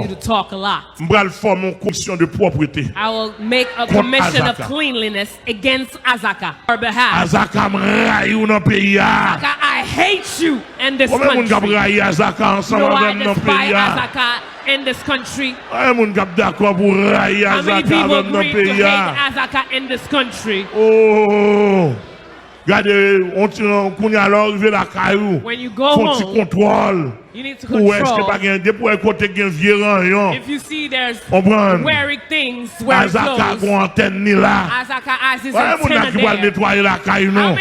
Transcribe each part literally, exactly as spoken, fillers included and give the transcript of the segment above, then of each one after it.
You to talk a lot. M pral fòme yon komisyon de pwòprete. I will make a commission of cleanliness against Azaka. Her behalf. Azaka, m rayi w nan peyi a. Azaka, I hate you in this country. Konbyen moun k ap rayi Azaka ansanm avè m nan peyi a? Azaka in this country. Konbyen moun k ap dakò pou rayi Azaka avè m nan peyi a? How many people agree to hate Azaka in this country? Oh. Gade, on ti, kounye a lè w rive lakay ou, fè yon ti kontwòl pou wè èske pa gen, depi w wè kote gen vye ranyon, konprann, Azaka gon antèn li la. Wè moun nan ki pral netwaye lakay nou.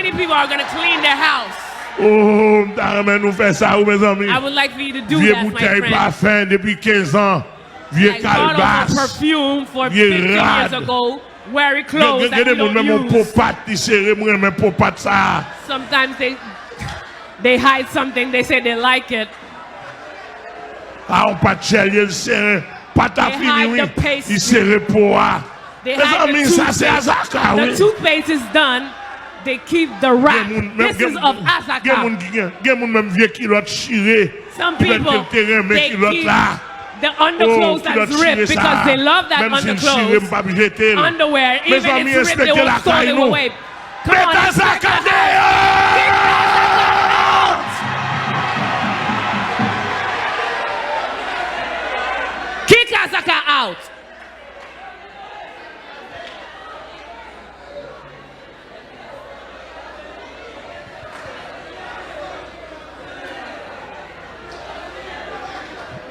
Oh, m ta renmen nou fè sa wi mezanmi. Vye boutèy pafen depi kenz an, vye kalbas, vye rad. Gen de moun menm yon po pat li sere, m renmen po pat sa. Sometimes they they hide something, they say they like it. A yon pat chèlye l sere, pat a fini wi, li sere po a. Mezanmi, sa se Azaka wi. The toothpaste is done. They keep the wrap. This is of Azaka. Gen moun ki gen, gen moun menm vye kilòt chire. Some people, they keep the underclothes that's ripped because they love that underclothes, underwear, even if it's ripped, they will throw them away. Come on, inspect the house. Kick Azaka out. Kick Azaka out.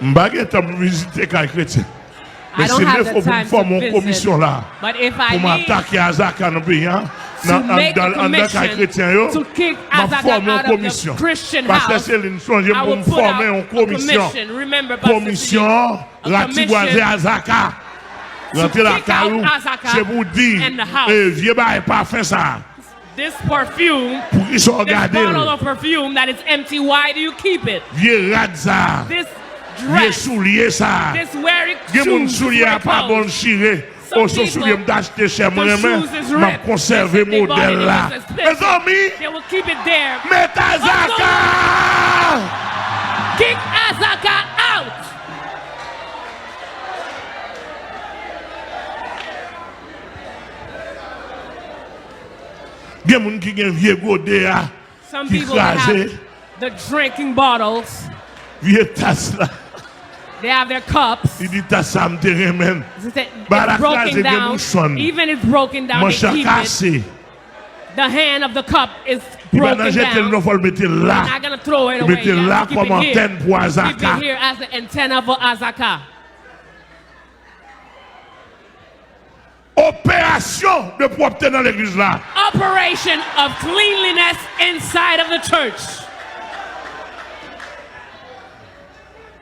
M pa gen tan pou vizite kay kretyen. Men si l fò pou m fòme yon komisyon la pou m atake Azaka nan peyi a, nan anndan kay kretyen yo, m ap fòme yon komisyon. Pastè Celine, sonje m pou m fòme yon komisyon. Komisyon Ratibwaze Azaka. Rantre lakay ou, se pou w di, e vye bagay pafen sa. This perfume, this bottle of perfume that is empty, why do you keep it? Vye rad sa. This dress, vye soulye sa. This wearing shoes, wear clothes. Gen moun soulye a pa bon chire. Osnon soulye m t achte chè mwen renmen, m ap konsève modèl la. Mezanmi, mete Azaka! Kick Azaka out! Gen moun ki gen vye gode a ki kraze. The drinking bottles. Vye tas la. They have their cups. Li di tas sa m te renmen. Bagay la kraze, gen bouchon l. Even it's broken down, they keep it. Manch la kase. The hand of the cup is broken down. Li pa nan jete l non, fò l mete l la. They're not gonna throw it away. Li mete l la kòm antèn pou Azaka. Keep it here as the antenna for Azaka. Operasyon de pwòpte nan legliz la. Operation of cleanliness inside of the church.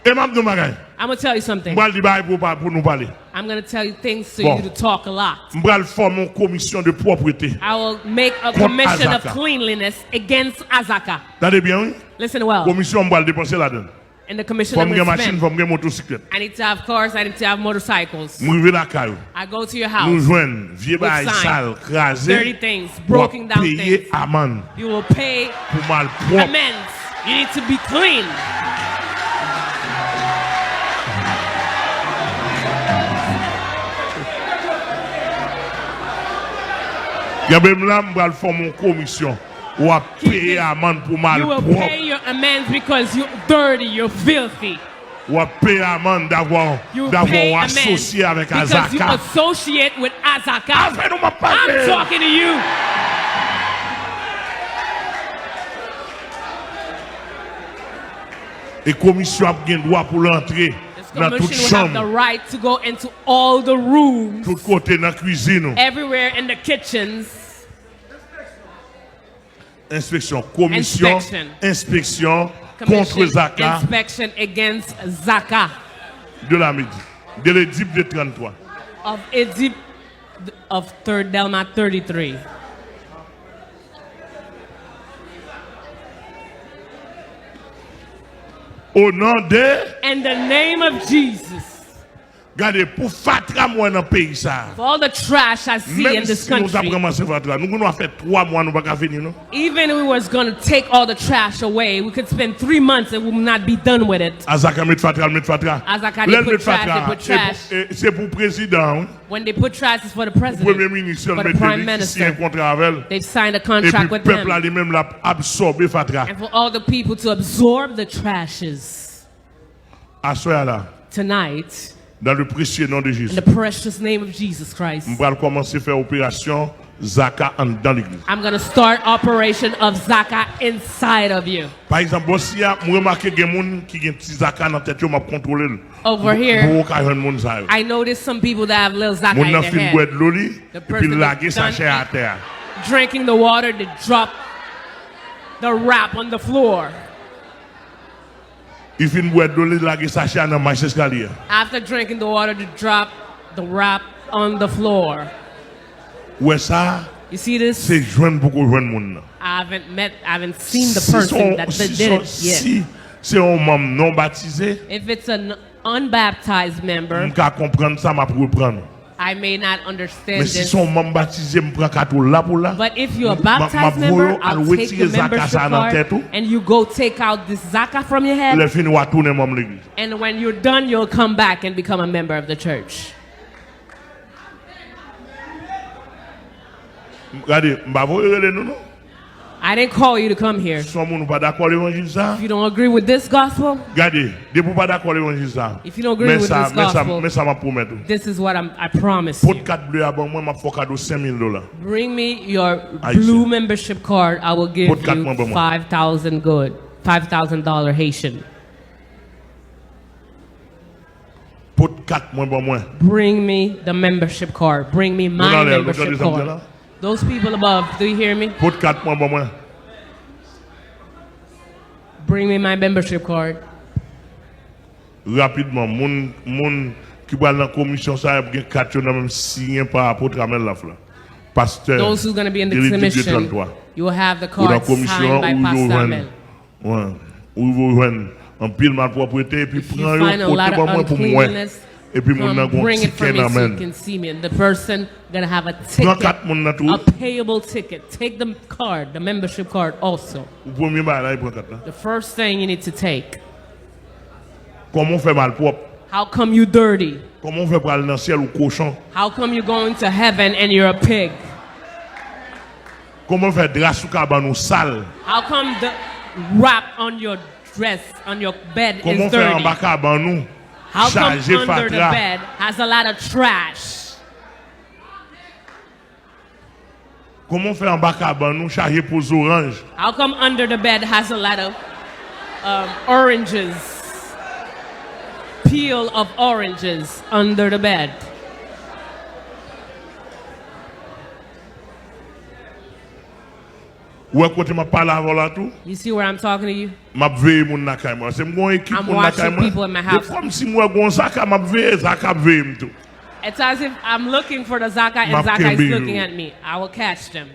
E m ap di yon bagay. I'm gonna tell you something. M pral di bagay pou, pou nou pale. I'm gonna tell you things to you to talk a lot. M pral fòme yon komisyon de pwòprete kont Azaka. I will make a commission of cleanliness against Azaka. Tande byen wi. Listen well. Komisyon m pral depanse ladan l. And the commission that we spend. Fò m gen machin, fò m gen motosiklèt. I need to have cars, I need to have motorcycles. M rive lakay ou. I go to your house. Nou jwenn vye bagay sal, kraze. Dirty things, broken down things. W ap peye amann. You will pay amends. You need to be clean. Kenbe m la, m pral fòme yon komisyon. W ap peye amann pou malpwòp. You will pay your amends because you're dirty, you're filthy. W ap peye amann davwa, davwa w asosye avèk Azaka. Because you associate with Azaka. Avè nou m ap pale. I'm talking to you. E komisyon ap gen dwa pou l antre nan tout chanm. This commission will have the right to go into all the rooms. Tout kote nan kwizin ou. Everywhere in the kitchens. Enspeksyon. Komisyon enspeksyon kont Zaka. Inspection against Zaka. De la Midi. De l'Edip de tranntrwa. Of Edip of Third Delma thirty-three. Au nom de. In the name of Jesus. Gade, pou fatra m wè nan peyi sa a, For all the trash I see in menm this si nou t ap country, ranmase fatra, nou gen dwa fè twa mwa nou pa ka fini, non. Even if we was going to take all the trash away, we could spend three months and we will not be done with it. A Zaka met fatra, l met fatra. A Zaka, Lè they l put met trash, fatra, they put trash. E pou- e- se pou prezidan an, wi. When they put trash, it's for the Pou president, premye minis yo, for l the mete prime li ki minister. Siyen kontra avè l. They've signed a contract Epi with pèp la them. Li menm l ap absòbe fatra. And for all the people to absorb the trashes. Aswè a la, Tonight, dans le précieux nom de in Jésus, the precious name of Jesus Christ, m pral kòmanse fè operasyon Zaka anndan legliz. I'm going to start operation of Zaka inside of you. Pa egzanp, bò si a, m remake gen moun ki gen ti Zaka nan tèt yo, m ap kontwole l. Over here, Pou ou ka jwenn moun sa yo. I noticed some people that have little Zaka Moun in nan their fin bwè hand. Dlo li, The epi l person lage is done sachè a eat, tè a. Drinking the water, they drop the wrap on the floor. Li fin bwè Dlo li, lage sachè a nan mach eskalye a. After drinking the water, they drop the wrap on the floor. Ou wè sa? You see this? Se jwenn pou ko jwenn moun nan. I haven't met, I haven't seen the Si se person yon- that si did se yon- it yet. Si se yon manm non batize, If it's an unbaptized member, m ka konprann sa, m ap reprann. I may not understand Men si this. Se yon manm batize, m pran kato la pou la. But if you're a M- m- m ap baptized voye member, w al I'll take the retire Zaka membership sa nan tèt card ou. And you go take out this Zaka from your Lè head. Fini, w a tounen manm legliz. And when you're done, you'll come back and become a member of the church. Gade, m pa voye rele nou, non. I didn't call you to come here. Si yon moun ou pa dakò levanjil sa, If you don't agree with this gospel, gade, depi ou pa dakò levanjil sa, If you don't agree men with sa, this men sa, gospel, men sa m ap pwomèt ou. This is what I'm, I promise you. Pot kat ble a ban mwen, m ap fè w kado senk mil dola. Bring me your Haitian. Blue membership card. I will give Pot kat mwen ban you mwen. Five thousand good, five thousand dollar Haitian. Pot kat mwen ban mwen. Bring me the membership card. Bring me Moun my anlè, nou membership tande sa m di la? Card. Those people above, do you hear me? Pot kat mwen ban mwen. Bring me my membership card. Rapidman, moun, moun ki pral nan komisyon sa a, gen kat yo nan men m siyen pa Apot Amel Lafleur. Pastè Those who are going to be in the Delil Dibye commission, trannntwa. You will have the Ou nan card komisyon signed by ou rive Pastor jwenn, Amel. Wen, ou rive jwenn anpil malpwòpte, epi If you pran yo, find a pote lot of ban mwen pou m wè. Uncleanliness, Epi moun nan come gon bring it for tikè me nan so men you l. Can see me. And the person going to have a Pran ticket, kat moun nan tou. A payable ticket. Take the card, the membership card also. Ou premye bagay la, li pran kat la. The first thing you need to take. Kòman w fè malpwòp? How come you dirty? Kòman w fè pral nan syèl ou kochon? How come you going to heaven and you're a pig? Kòman w fè dra sou kabann ou sal? How come the wrap on your dress, on your bed Kòman is w fè dirty? Anba kabann ou How come chaje under the fatra? Bed has a lot of trash? Kòman w fè anba kabann ou chaje po zoranj? How come under the bed has a lot of um, oranges? Peel of oranges under the bed. Ou wè kote m ap pale avè w la tou? You see where I'm talking to you? M ap veye moun lakay mwen. Se m gon ekip I'm moun lakay watching mwen. People in my De house. Fwa m si m wè gon Zaka, m ap veye Zaka ap veye m tou. It's as if I'm looking for the Zaka and M ap Zaka is kenbe looking yo. At me. I will catch them.